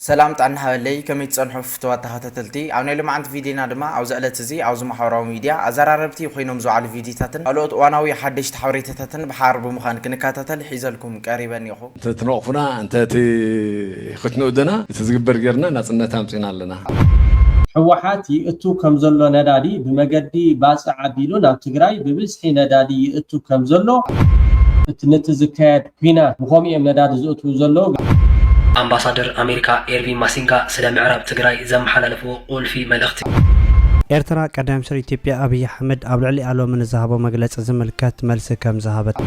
ሰላም ጥዕና ሃበለይ፣ ከመይ ትጸንሑ ፍትዋት ተኸታተልቲ? ኣብ ናይ ሎማዓንቲ ቪድዮና ድማ ኣብዚ ዕለት እዚ ኣብዚ ማሕበራዊ ሚድያ ኣዘራረብቲ ኮይኖም ዝወዓሉ ቪድዮታትን ካልኦት እዋናዊ ሓደሽቲ ሓበሬታታትን ብሓር ብምዃን ክንከታተል ሒዘልኩም ቀሪበ እኒኹ። እንተ ትነቕፉና፣ እንተ እቲ ክትንእዱና፣ እቲ ዝግበር ጌርና ናጽነት ኣምጺና ኣለና። ህወሓት ይእቱ ከም ዘሎ ነዳዲ ብመገዲ ባጽዕ ኣቢሉ ናብ ትግራይ ብብዝሒ ነዳዲ ይእቱ ከም ዘሎ እቲ ነቲ ዝካየድ ኲናት ብኸምኡ እዮም ነዳዲ ዝእትዉ ዘለዉ። ኣምባሳደር ኣሜሪካ ኤርቪን ማሲንጋ ስለ ምዕራብ ትግራይ ዘመሓላለፍዎ ቁልፊ መልእኽቲ። ኤርትራ ቀዳማይ ሚኒስትር ኢትዮጵያ ኣብይ ኣሕመድ ኣብ ልዕሊኣ ሎሚ ንዝሃቦ መግለጺ ዝምልከት መልሲ ከም ዝሃበት።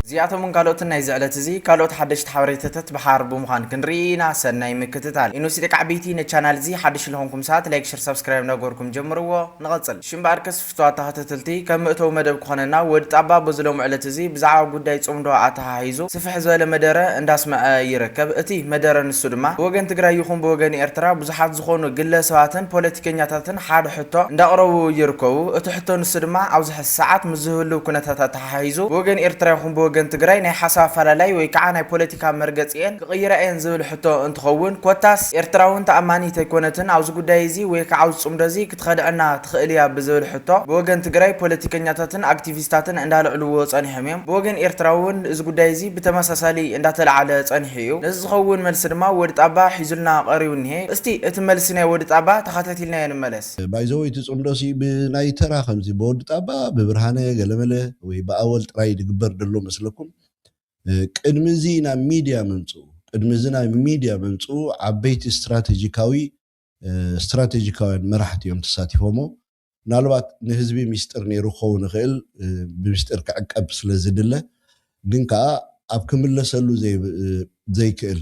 እዚኣቶምን ካልኦትን ናይዚ ዕለት እዚ ካልኦት ሓደሽቲ ሓበሬታታት ብሓር ብምዃን ክንርኢ ኢና። ሰናይ ምክትታል። ኢኖሲ ደቂ ዓበይቲ ነቻናል እዚ ሓድሽ ልኾንኩም ሰባት ላይክ፣ ሸር፣ ሳብስክራይብ እንዳገበርኩም ጀምርዎ። ንቐጽል። ሽምበኣርከስ ፍትዋት ተኸታተልቲ ከም መእተዊ መደብ ክኾነና ወዲ ጣባ በዚ ሎም ዕለት እዚ ብዛዕባ ጉዳይ ጽምዶ ኣተሓሒዙ ስፍሕ ዝበለ መደረ እንዳስመዐ ይርከብ። እቲ መደረ ንሱ ድማ ብወገን ትግራይ ይኹን ብወገን ኤርትራ ብዙሓት ዝኾኑ ግለሰባትን ፖለቲከኛታትን ሓደ ሕቶ እንዳቕረቡ ይርከቡ። እቲ ሕቶ ንሱ ድማ ኣብዚ ሕዚ ሰዓት ምስ ዝህልው ኩነታት ኣተሓሒዙ ብወገን ኤርትራ ይኹን ብወገን ትግራይ ናይ ሓሳብ ኣፈላላይ ወይ ከዓ ናይ ፖለቲካ መርገፂኤን ክቕይራ እየን ዝብል ሕቶ እንትኸውን፣ ኮታስ ኤርትራ እውን ተኣማኒት ኣይኮነትን ኣብዚ ጉዳይ እዚ ወይ ከዓ ኣብዚ ጽምዶ እዚ ክትኸድዐና ትኽእል እያ ብዝብል ሕቶ ብወገን ትግራይ ፖለቲከኛታትን ኣክቲቪስታትን እንዳልዕልዎ ጸኒሖም እዮም። ብወገን ኤርትራ እውን እዚ ጉዳይ እዚ ብተመሳሳሊ እንዳተለዓለ ጸኒሑ እዩ። ነዚ ዝኸውን መልሲ ድማ ወዲ ጣባ ሒዙልና ቀሪቡ እኒሄ። እስቲ እቲ መልሲ ናይ ወዲ ጣባ ተኸታቲልናዮ ንመለስ። ባይዘወይ እቲ ጽምዶ ሲ ብናይ ተራ ከምዚ ብወዲ ጣባ ብብርሃነ ገለመለ ወይ ብኣወል ጥራይ ዝግበር ደሎ መስለኩም? ቅድሚ እዚ ናብ ሚድያ ምምፅኡ ቅድሚ እዚ ናብ ሚድያ ምምፅኡ ዓበይቲ ስትራቴጂካዊ ስትራቴጂካውያን መራሕቲ እዮም ተሳቲፎሞ። ምናልባት ንህዝቢ ሚስጥር ነይሩ ክኸውን ይኽእል፣ ብሚስጥር ክዕቀብ ስለ ዝድለ፣ ግን ከዓ ኣብ ክምለሰሉ ዘይክእል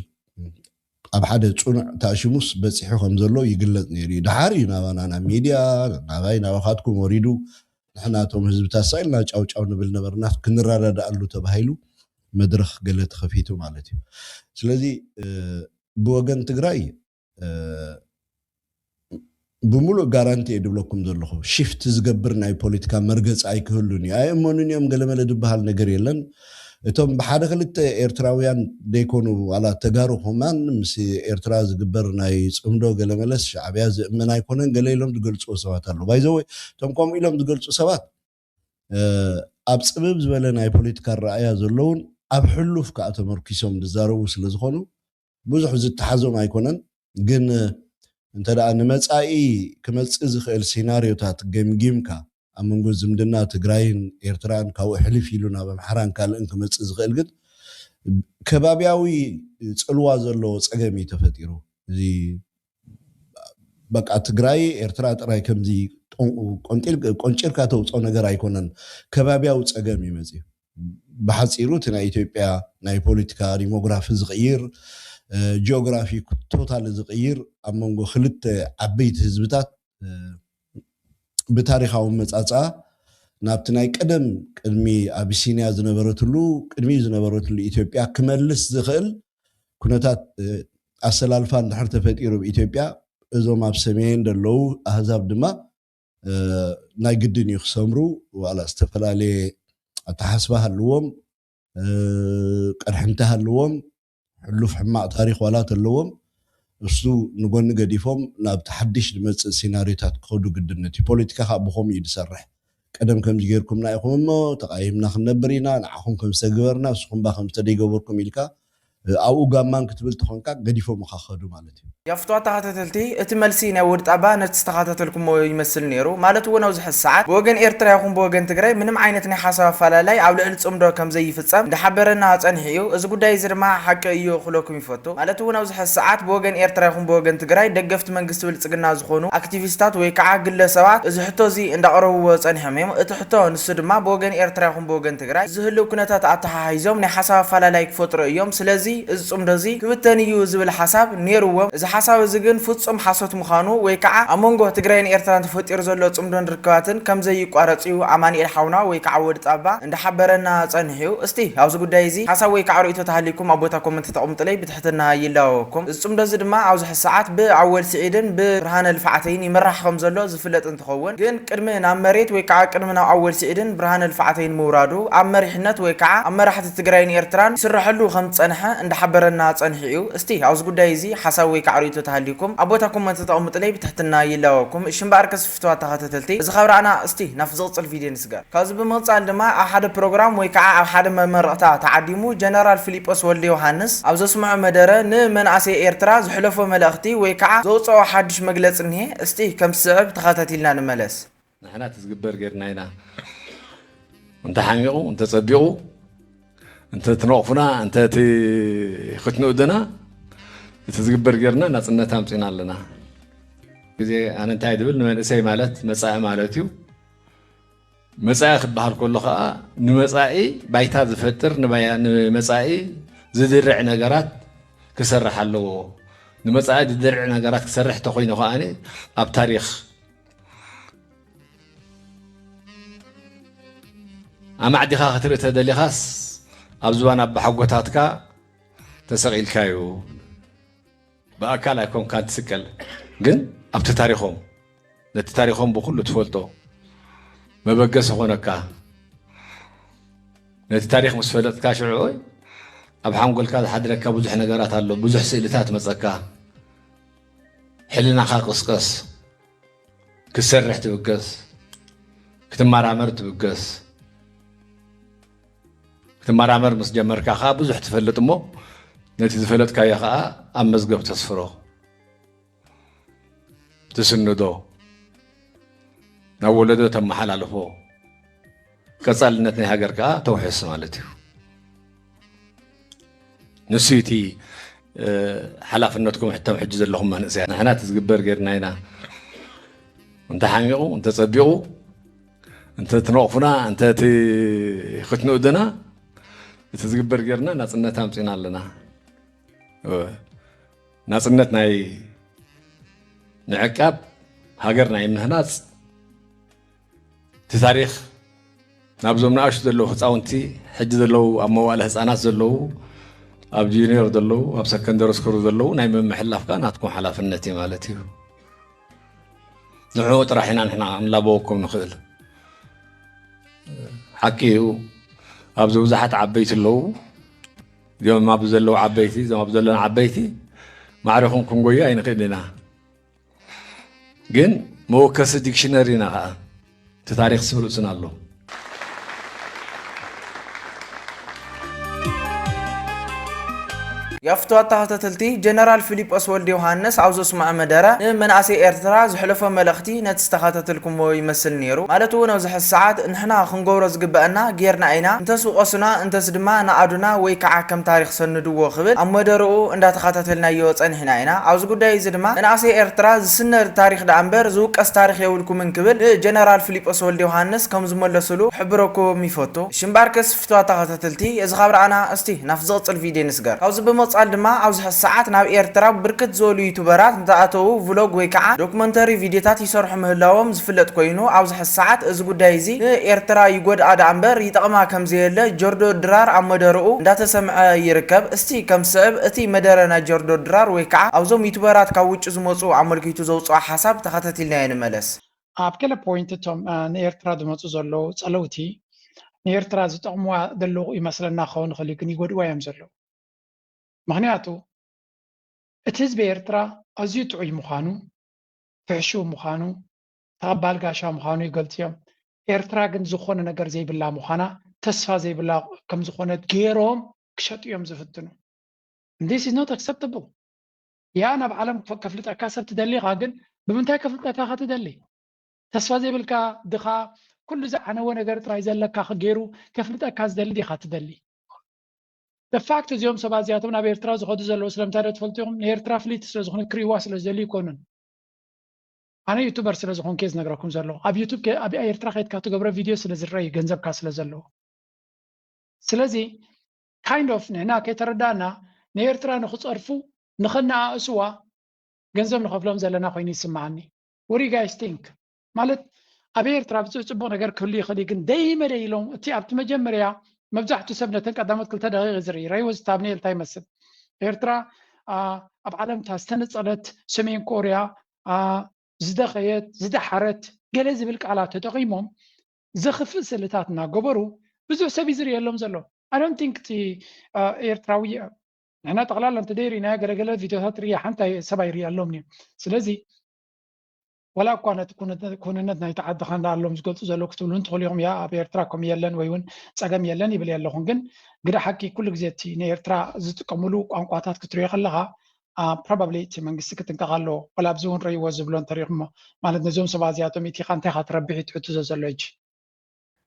ኣብ ሓደ ፅኑዕ ተኣሽሙስ በፂሑ ከም ዘሎ ይግለፅ ነይሩ እዩ። ድሓር እዩ ናባና ናብ ሚድያ ናባይ ናባኻትኩም ወሪዱ። ንሕና እቶም ህዝብታት ሳኢልና ጫውጫው ንብል ነበርና፣ ክንረዳድኣሉ ተባሂሉ መድረኽ ገለ ተኸፊቱ ማለት እዩ። ስለዚ ብወገን ትግራይ ብምሉእ ጋራንቲ እየ ድብለኩም ዘለኹ፣ ሽፍት ዝገብር ናይ ፖለቲካ መርገፂ ኣይክህሉን እዩ። ኣይእመኑን እዮም ገለመለ ዝበሃል ነገር የለን። እቶም ብሓደ ክልተ ኤርትራውያን ዘይኮኑ ዋላ ተጋሩ ከማን ምስ ኤርትራ ዝግበር ናይ ፅምዶ ገለመለስ ሻዕብያ ዝእመን ኣይኮነን ገለ ኢሎም ዝገልፅዎ ሰባት ኣለዉ። ባይዘወይ እቶም ከምኡ ኢሎም ዝገልፁ ሰባት ኣብ ፅብብ ዝበለ ናይ ፖለቲካ ኣረኣእያ ዘለውን ኣብ ሕሉፍ ከዓ ተመርኪሶም ዝዛረቡ ስለ ዝኾኑ ብዙሕ ዝተሓዞም ኣይኮነን። ግን እንተ ደኣ ንመጻኢ ክመጽእ ዝኽእል ሲናርዮታት ገምጊምካ ኣብ መንጎ ዝምድና ትግራይን ኤርትራን ካብኡ ሕልፍ ኢሉ ናብ ኣምሓራን ካልእን ክመጽእ ዝኽእል ግን ከባብያዊ ጽልዋ ዘለዎ ጸገም እዩ ተፈጢሩ። እዚ በቃ ትግራይ ኤርትራ ጥራይ ከምዚ ቆንጢል ቆንጭርካ ተውፅኦ ነገር ኣይኮነን። ከባብያዊ ፀገም እዩ መፅዩ። ብሓፂሩ እቲ ናይ ኢትዮጵያ ናይ ፖለቲካ ዲሞግራፊ ዝቕይር ጂኦግራፊ ቶታሊ ዝቕይር ኣብ መንጎ ክልተ ዓበይቲ ህዝብታት ብታሪኻዊ መፃፅኣ ናብቲ ናይ ቀደም ቅድሚ ኣቢሲንያ ዝነበረትሉ ቅድሚ ዝነበረትሉ ኢትዮጵያ ክመልስ ዝኽእል ኩነታት ኣሰላልፋ እንድሕር ተፈጢሩ ኣብ ኢትዮጵያ እዞም ኣብ ሰሜን ዘለዉ ኣህዛብ ድማ ናይ ግድን እዩ ክሰምሩ ዋላ ዝተፈላለየ ኣተሓስባ ሃልዎም ቀድሕንቲ ሃልዎም ሕሉፍ ሕማቕ ታሪኽ ዋላ ተለዎም እሱ ንጎኒ ገዲፎም ናብቲ ሓድሽ ዝመፅእ ሲናሪዮታት ክኸዱ ግድን እቲ ፖለቲካ ከዓ ብኸምኡ እዩ ዝሰርሕ ቀደም ከምዚ ጌርኩምና ኢኹም እሞ ተቓይምና ክንነብር ኢና ንዓኹም ከም ዝተግበርና ንስኹም ባ ከም ዝተደይገበርኩም ኢልካ ኣብኡ ጋማን ክትብል ተኾንካ ገዲፎምኻ ክኸዱ ማለት እዩ። ያ ፍትዋት ተኸታተልቲ፣ እቲ መልሲ ናይ ወዲ ጣባ ነቲ ዝተኸታተልኩሞ ይመስል ነይሩ። ማለት እውን ኣብዚ ሕዚ ሰዓት ብወገን ኤርትራ ይኹን ብወገን ትግራይ ምንም ዓይነት ናይ ሓሳብ ኣፈላላይ ኣብ ልዕሊ ጽምዶ ከም ዘይፍጸም እንዳሓበረና ጸኒሑ እዩ። እዚ ጉዳይ እዚ ድማ ሓቂ እዩ ክብለኩም ይፈቱ። ማለት እውን ኣብዚ ሕዚ ሰዓት ብወገን ኤርትራ ይኹን ብወገን ትግራይ ደገፍቲ መንግስቲ ብልጽግና ዝኾኑ ኣክቲቪስታት ወይ ከዓ ግለሰባት እዚ ሕቶ እዚ እንዳቕረብዎ ጸኒሖም እዮም። እቲ ሕቶ ንሱ ድማ ብወገን ኤርትራ ይኹን ብወገን ትግራይ ዝህልው ኩነታት ኣተሓሒዞም ናይ ሓሳብ ኣፈላላይ ክፈጥሩ እዮም። ስለዚ እዚ ጽምዶ እዚ ክብተን እዩ ዝብል ሓሳብ ነይርዎም። እዚ ሓሳብ እዚ ግን ፍጹም ሓሶት ምዃኑ ወይ ከዓ ኣብ መንጎ ትግራይን ኤርትራን ተፈጢሩ ዘሎ ጽምዶን ርክባትን ከም ዘይቋረጽ እዩ ኣማኑኤል ሓውና ወይ ከዓ ወዲ ጣባ እንዳሓበረና ጸኒሑ እዩ። እስቲ ኣብዚ ጉዳይ እዚ ሓሳብ ወይ ከዓ ርእይቶ ተሃልይኩም ኣብ ቦታ ኮመንት ተቐምጡለይ ብትሕትና ይላወኩም። እዚ ጽምዶ እዚ ድማ ኣብዚ ሕዚ ሰዓት ብኣወል ስዒድን ብብርሃነ ልፍዓተይን ይምራሕ ከም ዘሎ ዝፍለጥ እንትኸውን፣ ግን ቅድሚ ናብ መሬት ወይ ከዓ ቅድሚ ናብ ኣወል ስዒድን ብርሃነ ልፍዓተይን ምውራዱ ኣብ መሪሕነት ወይ ከዓ ኣብ መራሕቲ ትግራይን ኤርትራን ይስረሐሉ ከም ዝጸንሐ እንዳሓበረና ጸኒሑ እዩ። እስቲ ኣብዚ ጉዳይ እዚ ሓሳብ ወይ ከዓ ርእይቶ ተሃልዩኩም ኣብ ቦታ ኮመንት ተቐምጡለይ ብትሕትና ይላበኩም። እሺ እምበኣር ከስፍትዋ ተኸታተልቲ እዚ ካብ ረኣና እስቲ ናብ ዝቕጽል ቪድዮ ንስገር። ካብዚ ብምቕጻል ድማ ኣብ ሓደ ፕሮግራም ወይ ከዓ ኣብ ሓደ መመረቕታ ተዓዲሙ ጀነራል ፊሊጶስ ወልደ ዮሃንስ ኣብ ዘስምዖ መደረ ንመናእሰይ ኤርትራ ዝሕለፎ መልእኽቲ ወይ ከዓ ዘውፅኦ ሓድሽ መግለፂ እኒሄ። እስቲ ከም ዝስዕብ ተኸታቲልና ንመለስ። ንሕና እቲ ዝግበር ጌርና ኢና። እንተ ሓሚቑ፣ እንተ ጸቢቑ፣ እንተ ትነቕፉና፣ እንተ እቲ ክትንእዱና፣ እቲ ዝግበር ጌርና ናጽነት ኣምጺና ኣለና። ግዜ ኣነ እንታይ ድብል ንመንእሰይ ማለት መጻኢ ማለት እዩ። መጻኢ ክበሃል ከሎ ኸኣ ንመጻኢ ባይታ ዝፈጥር፣ ንባያ-፣ ንመጻኢ ዝድርዕ ነገራት ክሰርሕ ኣለዎ። ንመጻኢ ዝድርዕ ነገራት ክሰርሕ እንተኾይኑ ኸኣ ኣብ ታሪኽ ኣማዕዲኻ ክትርኢ ተደሊኻስ ኣብ ዝባን ኣባሓጎታትካ ተሰቒልካ እዩ። ብኣካል ኣይኮንካን ትስቀል፣ ግን ኣብቲ ታሪኾም፣ ነቲ ታሪኾም ብኹሉ ትፈልጦ መበገሲ ኾነካ። ነቲ ታሪኽ ምስ ፈለጥካ ሽዑ ኣብ ሓንጎልካ ዝሓድረካ ብዙሕ ነገራት ኣሎ፣ ብዙሕ ስእልታት መጸካ። ሕልናኻ ቅስቀስ፣ ክትሰርሕ ትብገስ፣ ክትመራመር ትብገስ። ክትመራመር ምስ ጀመርካ ኸኣ ብዙሕ ትፈልጥ እሞ ነቲ ዝፈለጥካዮ ኸኣ ኣብ መዝገብ ተስፍሮ፣ ትስንዶ፣ ናብ ወለዶ ተመሓላልፎ፣ ቀጻልነት ናይ ሃገር ከኣ ተውሕስ ማለት እዩ። ንሱ እቲ፣ እ፣ ሓላፍነትኩም ሕቶም ሕጂ ዘለኹም መንእሰያት። ንሕና እቲ ዝግበር ጌርና ኢና። እንተ ሓሚቑ፣ እንተ ጸቢቑ፣ እንተ ትነቕፉና፣ እንተ እቲ ክትንእዱና፣ እቲ ዝግበር ጌርና ናጽነት ኣምጺና ኣለና። እ፣ ናጽነት ናይ ምዕቃብ፣ ሃገር ናይ ምህናጽ፣ እቲ ታሪኽ ናብዞም ንኣሽቱ ዘለዉ ህፃውንቲ፣ ሕጂ ዘለዉ ኣብ መዋእለ ህፃናት ዘለዉ፣ ኣብ ጁኒየር ዘለዉ፣ ኣብ ሰከንደሪ ስኩል ዘለዉ ናይ ምምሕልላፍ ከኣ ናትኩም ሓላፍነት እዩ ማለት እዩ። ንዕኡ ጥራሕ ኢና ንሕና ክንላበወኩም ንኽእል። ሓቂ እዩ፣ ኣብዚ ብዙሓት ዓበይቲ ኣለዉ። እዚኦም ኣብዚ ዘለዉ ዓበይቲ፣ እዞም ኣብዚ ዘለና ዓበይቲ ማዕሪኹም ክንጎዩ ኣይንኽእል ኢና። ግን መወከሲ ዲክሽነሪና ኸዓ እቲ ታሪኽ ስም ርእስና ኣሎ። የፍትዋ ተኸታተልቲ፣ ጀነራል ፊሊጶስ ወልደ ዮሃንስ ኣብ ዘስምዖ መደረ ንመናእሰይ ኤርትራ ዝሕለፎ መልእኽቲ ነቲ ዝተኸታተልኩምዎ ይመስል ነይሩ። ማለት እውን ኣብዚ ሕዚ ሰዓት ንሕና ክንገብሮ ዝግበአና ጌርና ኢና፣ እንተስ ውቐሱና፣ እንተስ ድማ ንኣዱና ወይ ከዓ ከም ታሪኽ ሰንድዎ ክብል ኣብ መደረኡ እንዳተኸታተልናዮ ጸኒሕና ኢና። ኣብዚ ጉዳይ እዚ ድማ መናእሰይ ኤርትራ ዝስነድ ታሪኽ ደኣ እምበር ዝውቀስ ታሪኽ የብልኩምን ክብል ንጀነራል ፊሊጶስ ወልደ ዮሃንስ ከም ዝመለስሉ ክሕብረኩም ይፈቱ። ሽምባርከስ ፍትዋ ተኸታተልቲ፣ እዚ ካብ ረኣና እስቲ ናብ ዝቕጽል ቪድዮ ንስገር። ካብዚ ብምቕጻል ድማ ኣብዚ ሕዚ ሰዓት ናብ ኤርትራ ብርክት ዝበሉ ዩቱበራት እንዳኣተዉ ቭሎግ ወይ ከዓ ዶክመንተሪ ቪድዮታት ይሰርሑ ምህላዎም ዝፍለጥ ኮይኑ፣ ኣብዚ ሕዚ ሰዓት እዚ ጉዳይ እዚ ንኤርትራ ይጎድኣ ደኣ እምበር ይጠቕማ ከም ዘየለ ጆርጆ ድራር ኣብ መደረኡ እንዳተሰምዐ ይርከብ። እስቲ ከም ዝስዕብ እቲ መደረ ናይ ጆርጆ ድራር ወይ ከዓ ኣብዞም ዩቱበራት ካብ ውጭ ዝመጹ ኣመልኪቱ ዘውጽኦ ሓሳብ ተኸታቲልናዮ ንመለስ። ኣብ ገለ ፖይንት እቶም፣ እ፣ ንኤርትራ ዝመጹ ዘለዉ ጸለውቲ ንኤርትራ ዝጠቕምዋ ዘለዉ ይመስለና ክኸውን ይኽእል እዩ፣ ግን ይጎድእዋ እዮም ዘለዉ። ምኽንያቱ እቲ ህዝቢ ኤርትራ ኣዝዩ ጥዑይ ምዃኑ፣ ፍሕሹው ምዃኑ፣ ተቐባል ጋሻ ምዃኑ ይገልጹ እዮም። ኤርትራ ግን ዝኾነ ነገር ዘይብላ ምዃና፣ ተስፋ ዘይብላ ከም ዝኾነት ገይሮም ክሸጡ እዮም ዝፍትኑ። And this is not acceptable። ያ ናብ ዓለም ከ-፣ ከፍልጠካ ሰብ ትደሊ ኢኻ፣ ግን ብምንታይ ከፍልጠካ ኢኻ ትደሊ? ተስፋ ዘይብልካ፣ ድኻ፣ ኩሉ ዝዓነወ ነገር ጥራይ ዘለካ ገይሩ ከፍልጠካ ዝደሊ ዲኻ ትደሊ? The fact እዚኦም ሰባት እዚኣቶም ናብ ኤርትራ ዝኸዱ ዘለዉ ስለምንታይ ዶ ትፈልጡ ኢኹም? ንኤርትራ ፍልይቲ ስለ ዝኾነ ክርእይዋ ስለ ዝደልዩ ኣይኮኑን። ኣነ ዩቱበር ስለ ዝኾንኩ እየ ዝነግረኩም ዘለኹ። ኣብ ዩቱብ ከ-፣ ኣብ ኤርትራ ከይድካ ትገብሮ ቪድዮ ስለ ዝረኣዩ ገንዘብካ ስለ ዘለዎ። ስለዚ kind of ንሕና ከይተረዳእና ንኤርትራ ንኽጸርፉ ንኸነኣእስዋ ገንዘብ ንኸፍሎም ዘለና ኮይኑ ይስምዓኒ። What do you guys think? ማለት ኣብ ኤርትራ ብጽ-፣ ጽቡቕ ነገር ክህሉ ይኽእል እዩ፣ ግን ደይመ ደይ ኢሎም እቲ ኣብቲ መጀመርያ መብዛሕትኡ ሰብ ነተን ቀዳሞት ክልተ ደቂቕ እዩ ዝርኢ። ረይወዝ ታብኔል እንታይ ይመስል? ኤርትራ፣ አ፣ ኣብ ዓለም እታ ዝተነጸለት ሰሜን ኮርያ፣ አ፣ ዝደኸየት፣ ዝደሓረት ገለ ዝብል ቃላት ተጠቒሞም ዘኽፍእ ስእልታት እናገበሩ ብዙሕ ሰብ እዩ ዝርእየሎም ዘሎ። I don't think እቲ፣ አ፣ ኤርትራዊ ንሕና ጠቕላላ እንተደይርኢናዮ ገለገለ ቪድዮታት ርያ ሓንቲ ኣይ- ሰብ ኣይርእየሎም እዩ። ስለዚ ወላ እኳ ነቲ ኩነ- ኩንነት ናይቲ ዓድኻ እንዳኣሎም ዝገልፁ ዘለዉ ክትብሉ እንትኽእሉ ኢኹም። ያ ኣብ ኤርትራ ከም የለን ወይ እውን ፀገም የለን ይብል የለኹን። ግን ግደ ሓቂ ኩሉ ግዜ እቲ ንኤርትራ ዝጥቀምሉ ቋንቋታት ክትሪኦ ከለኻ ፕሮባብሊ እቲ መንግስቲ ክጥንቀቕ ኣለዎ። ወላ ኣብዚ እውን ረይዎ ዝብሎ እንተሪኹሞ ማለት ነዞም ሰባት እዚኣቶም ኢቲኻ እንታይ ኢኻ ትረብሕ እዩ ትሕትዞ ዘሎ ሕጂ።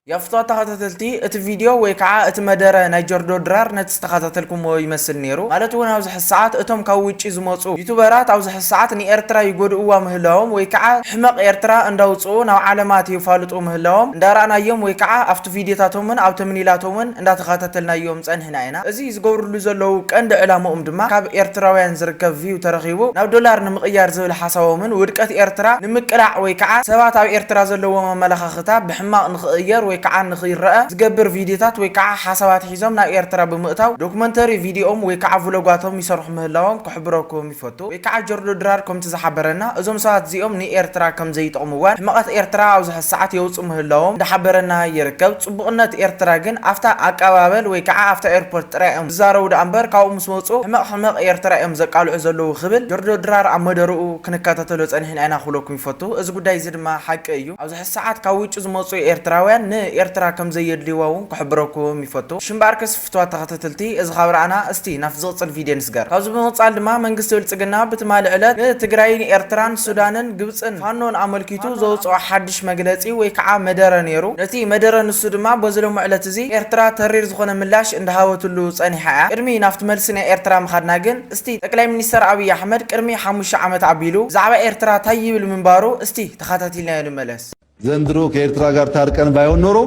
የፍቶ ተኸታተልቲ እቲ ቪድዮ ወይ ከዓ እቲ መደረ ናይ ጆርዶ ድራር ነቲ ዝተኸታተልኩሞ ይመስል ነይሩ። ማለት እውን ኣብዚ ሕሰዓት እቶም ካብ ውጭ ዝመፁ ዩቱበራት ኣብዚ ሕሰዓት ንኤርትራ ይጎድእዋ ምህላዎም ወይ ከዓ ሕመቕ ኤርትራ እንዳውፅኡ ናብ ዓለማት ይፋልጡ ምህላዎም እንዳረኣናዮም ወይ ከዓ ኣብቲ ቪድዮታቶምን ኣብ ተምኒላቶምን እንዳተኸታተልናዮም ፀኒሕና ኢና። እዚ ዝገብርሉ ዘለዉ ቀንዲ ዕላምኦም ድማ ካብ ኤርትራውያን ዝርከብ ቪው ተረኺቡ ናብ ዶላር ንምቕያር ዝብል ሓሳቦምን ውድቀት ኤርትራ ንምቅላዕ ወይ ከዓ ሰባት ኣብ ኤርትራ ዘለዎ መመለኻኽታ ብሕማቕ ንኽቕየር ወይ ከዓ ንኽይረአ ዝገብር ቪድዮታት ወይ ከዓ ሓሳባት ሒዞም ናብ ኤርትራ ብምእታው ዶክመንተሪ ቪድዮኦም ወይ ከዓ ቭሎጓቶም ይሰርሑ ምህላዎም ክሕብረኩም ይፈቱ። ወይ ከዓ ጆርዶ ድራር ከምቲ ዝሓበረና እዞም ሰባት እዚኦም ንኤርትራ ከም ዘይጠቕምዋን ሕመቐት ኤርትራ ኣብዚ ሕሰዓት የውፁ ምህላዎም እንዳሓበረና ይርከብ። ፅቡቕነት ኤርትራ ግን ኣብታ ኣቀባበል ወይ ከዓ ኣብታ ኤርፖርት ጥራይ እዮም ዝዛረቡ ደኣ እምበር ካብኡ ምስ መፁ ሕመቕ ሕመቕ ኤርትራ እዮም ዘቃልዑ ዘለዉ ክብል ጆርዶ ድራር ኣብ መደርኡ ክንከታተሎ ፀኒሕና ኢና ክብለኩም ይፈቱ። እዚ ጉዳይ እዚ ድማ ሓቂ እዩ። ኣብዚ ሕሰዓት ካብ ውጭ ዝመፁ ኤርትራውያን ንኤርትራ ከም ዘየድልይዋ እውን ክሕብረኩም ይፈቱ። ሽምባርከስ ፍትዋት ተኸታተልቲ እዚ ካብ ረኣና እስቲ ናብቲ ዝቕፅል ቪድዮ ንስገር። ካብዚ ብምቕፃል ድማ መንግስቲ ብልፅግና ብትማሊ ዕለት ንትግራይን ኤርትራን ሱዳንን ግብፅን ፋኖን ኣመልኪቱ ዘውፅኦ ሓድሽ መግለፂ ወይ ከዓ መደረ ነይሩ። ነቲ መደረ ንሱ ድማ በዚ ሎሚ ዕለት እዚ ኤርትራ ተሪር ዝኾነ ምላሽ እንዳሃበትሉ ፀኒሓ እያ። ቅድሚ ናብቲ መልሲ ናይ ኤርትራ ምኻድና ግን እስቲ ጠቅላይ ሚኒስተር ኣብይ ኣሕመድ ቅድሚ ሓሙሽተ ዓመት ኣቢሉ ብዛዕባ ኤርትራ ታይ ይብል ምንባሩ እስቲ ተኸታቲልናዮ ንመለስ። ዘንድሮ ከኤርትራ ጋር ታርቀን ባይሆን ኖሮ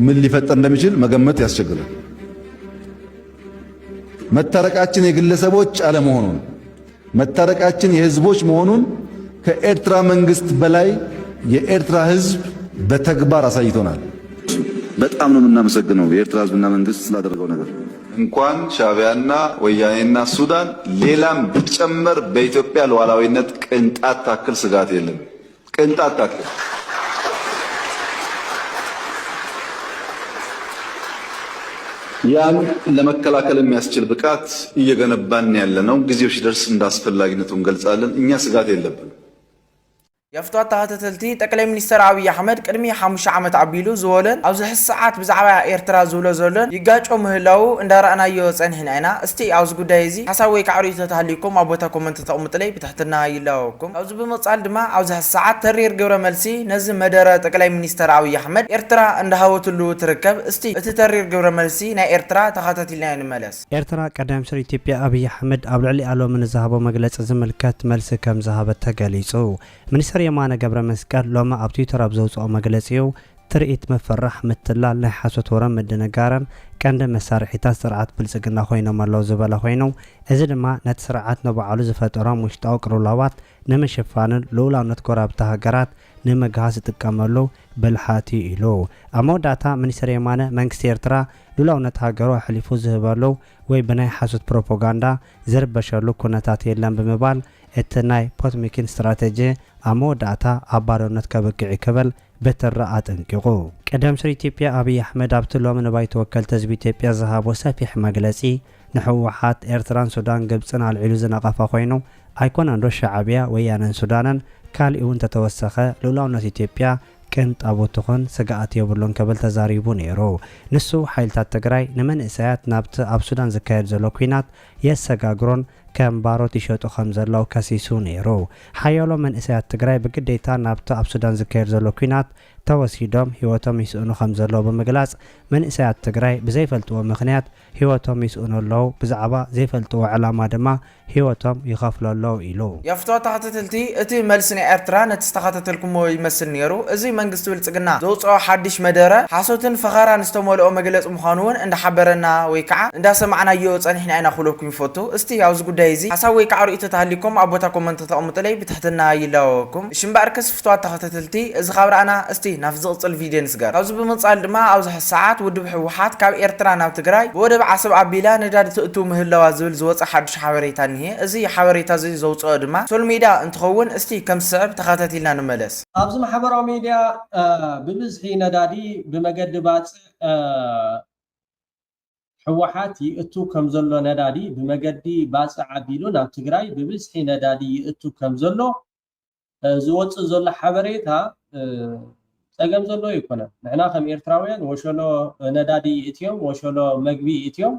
ምን ሊፈጠር እንደሚችል መገመት ያስቸግራል። መታረቃችን የግለሰቦች አለመሆኑን መታረቃችን የህዝቦች መሆኑን ከኤርትራ መንግስት በላይ የኤርትራ ህዝብ በተግባር አሳይቶናል። በጣም ነው የምናመሰግነው የኤርትራ ህዝብና መንግስት ስላደረገው ነገር። እንኳን ሻዕቢያና ወያኔና ሱዳን ሌላም ቢጨመር በኢትዮጵያ ሉዓላዊነት ቅንጣት ታክል ስጋት የለም። ቅንጣት ታክል። ያን ለመከላከል የሚያስችል ብቃት እየገነባን ያለነው። ጊዜው ሲደርስ እንዳስፈላጊነቱ እንገልጻለን። እኛ ስጋት የለብንም። የፍትዋት ተኸታተልቲ ጠቅላይ ሚኒስተር ኣብይ ኣሕመድ ቅድሚ ሓሙሽተ ዓመት ኣቢሉ ዝበሎን ኣብዚ ሕዚ ሰዓት ብዛዕባ ኤርትራ ዝብሎ ዘሎን ይጋጮ ምህላዉ እንዳረኣናዮ ጸኒሕና ኢና። እስቲ ኣብዚ ጉዳይ እዚ ሓሳብ ወይ ከዓ ርእይቶ ተሃልዩኩም ኣብ ቦታ ኮመንት ተቕምጥለይ ብትሕትና ይላወኩም። ካብዚ ብምቕጻል ድማ ኣብዚ ሕዚ ሰዓት ተሪር ግብረ መልሲ ነዚ መደረ ጠቅላይ ሚኒስተር ኣብይ ኣሕመድ ኤርትራ እንዳሃበትሉ ትርከብ። እስቲ እቲ ተሪር ግብረ መልሲ ናይ ኤርትራ ተኸታቲልና ንመለስ። ኤርትራ ቀዳማይ ሚኒስትር ኢትዮጵያ ኣብይ ኣሕመድ ኣብ ልዕሊኣ ሎሚ ንዝሃቦ መግለጺ ዝምልከት መልሲ ከም ዝሃበት ተገሊጹ። ሚኒስተር የማነ ገብረ መስቀል ሎሚ ኣብ ትዊተር ኣብ ዘውፅኦ መግለጺኡ ትርኢት ምፍርራሕ፣ ምትላል፣ ናይ ሓሶት ወረን ምድንጋረን ቀንዲ መሳርሒታት ስርዓት ብልፅግና ኮይኖም ኣለዉ ዝበለ ኮይኑ፣ እዚ ድማ ነቲ ስርዓት ንባዕሉ ዝፈጠሮም ውሽጣዊ ቅልውላዋት ንምሽፋንን ልኡላውነት ጎረባብቲ ሃገራት ንምግሃስ ዝጥቀመሉ ብልሓት እዩ ኢሉ። ኣብ መወዳእታ ሚኒስተር የማነ መንግስቲ ኤርትራ ልኡላውነት ሃገሩ ኣሕሊፉ ዝህበሉ ወይ ብናይ ሓሶት ፕሮፓጋንዳ ዝርበሸሉ ኩነታት የለን ብምባል እቲ ናይ ፖትሚኪን ስትራተጂ ኣብ መወዳእታ ኣብ ባዶነት ከብቅዕ እዩ ክብል ብትሪ ኣጠንቂቑ። ቀዳማይ ሚኒስትር ኢትዮጵያ ኣብይ ኣሕመድ ኣብቲ ሎሚ ንባይቶ ወከልቲ ህዝቢ ኢትዮጵያ ዝሃቦ ሰፊሕ መግለጺ ንህወሓት፣ ኤርትራን ሱዳን ግብጽን ኣልዒሉ ዝነቐፈ ኮይኑ ኣይኮነን ዶ ሻዕብያ፣ ወያነን ሱዳንን ካሊኡ እውን እንተተወሰኸ ልኡላውነት ኢትዮጵያ ቅንጣቦ ትኹን ስግኣት የብሉን ክብል ተዛሪቡ ነይሩ። ንሱ ሓይልታት ትግራይ ንመንእሰያት ናብቲ ኣብ ሱዳን ዝካየድ ዘሎ ኲናት የሰጋግሩን ከም ባሮት ይሸጡ ከም ዘለዉ ከሲሱ ነይሩ። ሓያሎ መንእሰያት ትግራይ ብግዴታ ናብቲ ኣብ ሱዳን ዝካየድ ዘሎ ኲናት ተወሲዶም ህይወቶም ይስእኑ ከም ዘለዉ ብምግላጽ፣ መንእሰያት ትግራይ ብዘይፈልጥዎ ምኽንያት ህይወቶም ይስእኑ ኣለዉ፣ ብዛዕባ ዘይፈልጥዎ ዕላማ ድማ ህይወቶም ይኸፍሉ ኣለዉ ኢሉ። የፍቶ ተኸታተልቲ እቲ መልሲ ናይ ኤርትራ ነቲ ዝተኸታተልኩሞ ይመስል ነይሩ። እዚ መንግስቲ ብልጽግና ዘውፅኦ ሓድሽ መደረ ሓሶትን ፈኸራን ዝተመልኦ መግለፂ ምዃኑ እውን እንዳሓበረና ወይ ከዓ እንዳሰማዕናዮ ፀኒሕና ኢና ክብለኩም ይፈቱ። እስቲ ኣብዚ ጉዳይ እዚ ሓሳብ ወይ ከዓ ርእይቶ ተሃሊኩም ኣብ ቦታ ኮመንት ተቐምጡለይ ብትሕትና ይላወኩም። እሺ እምበኣርከስ ፍትዋት ተኸታተልቲ እዚ ካብ ረኣና እስቲ ናብ ዝቕፅል ቪድዮ ንስገር። ካብዚ ብምቕፃል ድማ ኣብዚ ሰዓት ውድብ ህወሓት ካብ ኤርትራ ናብ ትግራይ ብወደብ ዓሰብ ኣቢላ ነዳዲ ትእቱ ምህላዋ ዝብል ዝወፀ ሓዱሽ ሓበሬታ እኒሄ። እዚ ሓበሬታ እዚ ዘውፅኦ ድማ ሶል ሜዳ እንትኸውን እስቲ ከም ዝስዕብ ተኸታቲልና ንመለስ። ኣብዚ ማሕበራዊ ሚድያ ብብዝሒ ነዳዲ ብመገዲ ባፅዕ ህወሓት ይእቱ ከም ዘሎ ነዳዲ ብመገዲ ባፅዕ ኣቢሉ ናብ ትግራይ ብብዝሒ ነዳዲ ይእቱ ከም ዘሎ ዝወፅእ ዘሎ ሓበሬታ ፀገም ዘለዎ ኣይኮነን። ንሕና ከም ኤርትራውያን ወሸሎ ነዳዲ ይእትዮም፣ ወሸሎ መግቢ ይእትዮም።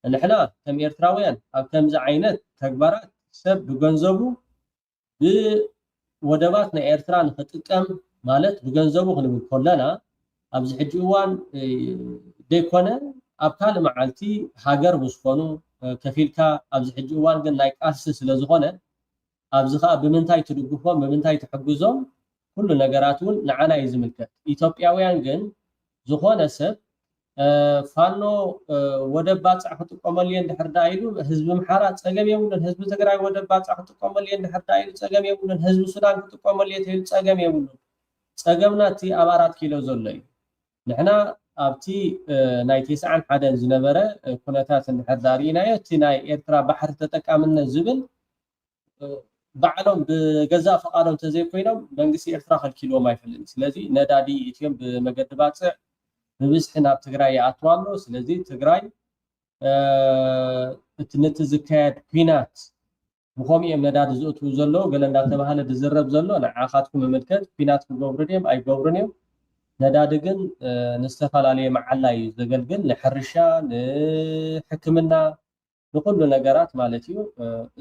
ንሕና ከም ኤርትራውያን ኣብ ከምዚ ዓይነት ተግባራት ሰብ ብገንዘቡ ብወደባት ናይ ኤርትራ ንክጥቀም ማለት ብገንዘቡ ክንብል ከለና ኣብዚ ሕጂ እዋን ደይኮነ ኣብ ካልእ መዓልቲ ሃገር ብዝኾኑ ከፊልካ ኣብዚ ሕጂ እዋን ግን ናይ ቃልሲ ስለዝኾነ ኣብዚ ከዓ ብምንታይ ትድግፎም ብምንታይ ትሕግዞም ኩሉ ነገራት እውን ንዓና እዩ ዝምልከት። ኢትዮጵያውያን ግን ዝኾነ ሰብ ፋኖ ወደብ ባፅዕ ክጥቀመሉ እየ እንድሕር ዳ ኢሉ ህዝቢ ኣምሓራ ፀገም የብሉን። ህዝቢ ትግራይ ወደብ ባፅዕ ክጥቀመሉ እየ እንድሕር ዳ ኢሉ ፀገም የብሉን። ህዝቢ ሱዳን ክጥቀመሉ እየ ተይሉ ፀገም የብሉን። ፀገምና እቲ ኣብ ኣራት ኪሎ ዘሎ እዩ። ንሕና ኣብቲ ናይ ቴስዓን ሓደን ዝነበረ ኩነታት እንድሕር ዳ ርኢናዮ እቲ ናይ ኤርትራ ባሕሪ ተጠቃምነት ዝብል ባዕሎም ብገዛእ ፍቓዶም ተዘይኮይኖም መንግስቲ ኤርትራ ከልኪልዎም ኣይፈልጥን። ስለዚ ነዳዲ ኢትዮም ብመገዲ ባፅዕ ብብዝሒ ናብ ትግራይ ይኣትዋ ኣሎ። ስለዚ ትግራይ እቲ ነቲ ዝካየድ ኲናት ብኸምኡ እዮም ነዳዲ ዝእትዉ ዘለዉ ገለ እንዳተባሃለ ዝዝረብ ዘሎ ንዓኻትኩም ይምልከት። ኲናት ክገብሩ ድዮም ኣይገብሩን እዮም። ነዳዲ ግን ንዝተፈላለየ መዓላ እዩ ዘገልግል፣ ንሕርሻ፣ ንሕክምና፣ ንኹሉ ነገራት ማለት እዩ።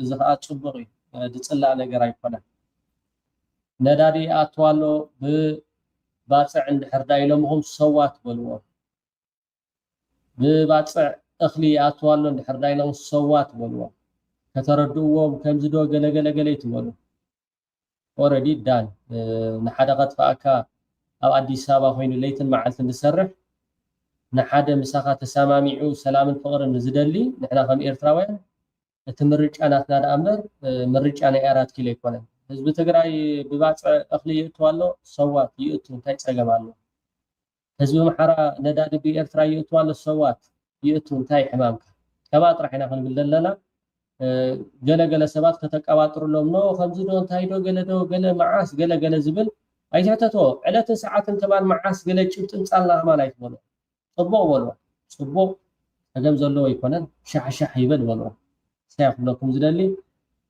እዚ ከዓ ፅቡቕ እዩ፣ ዝፅላእ ነገር ኣይኮነን። ነዳዲ ይኣትዋ ኣሎ ብባፅዕ እንድሕር ዳ ኢሎምኹም ሰዋት በልዎም። ብባፅዕ እኽሊ ይኣትዋ ኣሎ እንድሕር ዳ ኢሎም ሰዋት በልዎም። ከተረድእዎም ከምዚ ዶ ገለ ገለ ገለ ይትበሉ። ኦረዲ ዳን ንሓደ ከጥፍኣካ ኣብ ኣዲስ ኣበባ ኮይኑ ለይትን መዓልትን ዝሰርሕ ንሓደ ምሳኻ ተሰማሚዑ ሰላምን ፍቕርን ዝደሊ ንሕና ከም ኤርትራውያን እቲ ምርጫ ናትና ደኣ እምበር ምርጫ ናይ ኣራት ኪሎ ኣይኮነን። ህዝቢ ትግራይ ብባፅዕ እኽሊ ይእቱ ኣሎ ሰዋት ይእቱ እንታይ ፀገም ኣሎ? ህዝቢ ኣምሓራ ነዳዲ ብኤርትራ ይእቱ ኣሎ ሰዋት ይእቱ እንታይ ሕማምካ? ከምኣ ጥራሕ ኢና ክንብል ዘለና። ገለ ገለ ሰባት ከተቀባጥርሎም ኖ ከምዚ ዶ እንታይ ዶ ገለ ዶ ገለ መዓስ ገለ ገለ ዝብል ኣይትሕተቶ። ዕለትን ሰዓትን ከማን መዓስ ገለ ጭብጢ ምጻልና ከማን ኣይትበሎ። ጽቡቕ በልዋ። ጽቡቕ ጸገም ዘለዎ ኣይኮነን። ሻሕሻሕ ይበል በልዋ። ሳይ ክብለኩም ዝደሊ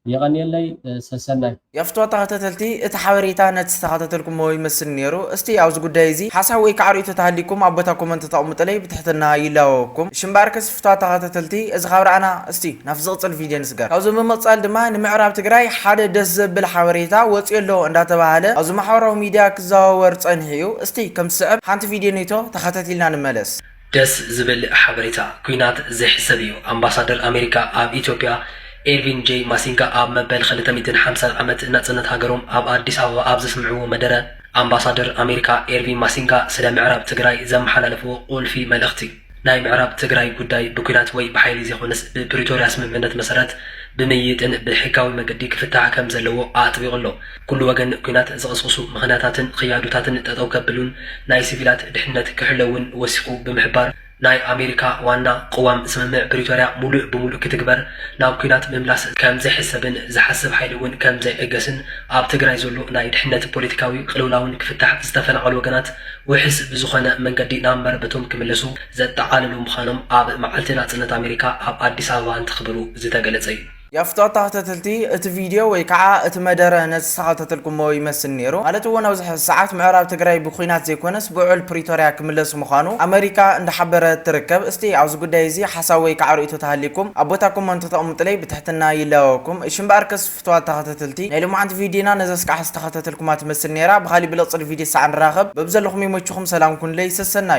የቐንየለይ። ሰሰናይ። የፍትዋ ተኸታተልቲ፣ እቲ ሓበሬታ ነቲ ዝተኸታተልኩሞ ይመስል ነይሩ። እስቲ ኣብዚ ጉዳይ እዚ ሓሳብ ወይ ከዓ ርእይቶ ተሃሊኩም ኣብ ቦታ ኮመንት ተቐምጡለይ ብትሕትና ይላወኩም። ሽምባር ከስፍትዋ ተኸታተልቲ፣ እዚ ካብ ረኣና እስቲ ናብ ዝቕጽል ቪድዮ ንስገር። ካብዚ ብምቕጻል ድማ ንምዕራብ ትግራይ ሓደ ደስ ዘብል ሓበሬታ ወፂኡ ኣሎ እንዳተባሃለ ኣብዚ ማሕበራዊ ሚድያ ክዘዋወር ጸኒሑ እዩ። እስቲ ከም ዝስዕብ ሓንቲ ቪድዮ ኔቶ ተኸታቲልና ንመለስ። ደስ ዝብል ሓበሬታ፣ ኲናት ዘይሕሰብ እዩ። ኣምባሳደር ኣሜሪካ ኣብ ኢትዮጵያ ኤርቪን ጄ ማሲንጋ ኣብ መበል ክልተ ሚእትን ሓምሳን ዓመት ናጽነት ሃገሮም ኣብ ኣዲስ ኣበባ ኣብ ዘስምዕዎ መደረ፣ ኣምባሳደር ኣሜሪካ ኤርቪን ማሲንጋ ስለ ምዕራብ ትግራይ ዘመሓላለፍዎ ቁልፊ መልእኽቲ፣ ናይ ምዕራብ ትግራይ ጉዳይ ብኲናት ወይ ብሓይሊ ዘይኮነስ ብፕሪቶርያ ስምምዕነት መሰረት ብምይይጥን ብሕጋዊ መገዲ ክፍታሕ ከም ዘለዎ ኣጥቢቑ ኣሎ። ኩሉ ወገን ኲናት ዝቕስቕሱ ምኽንያታትን ክያዶታትን ጠጠው ከብልን ናይ ሲቪላት ድሕነት ክሕለውን ወሲኹ ብምሕባር፣ ናይ ኣሜሪካ ዋና ቅዋም ስምምዕ ፕሪቶርያ ሙሉእ ብሙሉእ ክትግበር፣ ናብ ኲናት ምምላስ ከም ዘይሕሰብን ዝሓስብ ሓይሊ እውን ከም ዘይዕገስን፣ ኣብ ትግራይ ዘሎ ናይ ድሕነት ፖለቲካዊ ቅልውላውን ክፍታሕ፣ ዝተፈናቐሉ ወገናት ውሕስ ብዝኾነ መንገዲ ናብ መረበቶም ክምለሱ ዘጠቓልሉ ምዃኖም ኣብ መዓልቲ ናጽነት ኣሜሪካ ኣብ ኣዲስ ኣበባ እንትኽብሩ ዝተገለጸ እዩ። የፍትዋ ተኸታተልቲ፣ እቲ ቪድዮ ወይ ከዓ እቲ መደረ ነቲ ዝተኸታተልኩሞ ይመስል ነይሩ። ማለት እውን ኣብዚ ሕዚ ሰዓት ምዕራብ ትግራይ ብኲናት ዘይኮነስ ብውዕል ፕሪቶርያ ክምለስ ምዃኑ ኣመሪካ እንዳሓበረት ትርከብ። እስቲ ኣብዚ ጉዳይ እዚ ሓሳብ ወይ ከዓ ርእይቶ ተሃሊኩም ኣብ ቦታ ኮመንት ተቐምጡለይ ብትሕትና ይላወኩም። እሺ እምበኣር ከስፍትዋ ተኸታተልቲ፣ ናይ ሎማዓንቲ ቪድዮና ነዛ ስቃሕ ዝተኸታተልኩማ ትመስል ነይራ። ብኻሊእ ብልቕፅል ቪድዮ ሰዓት ንራኸብ። በብዘለኹም ይመችኹም፣ ሰላም ኩኑለይ፣ ሰሰናዩ።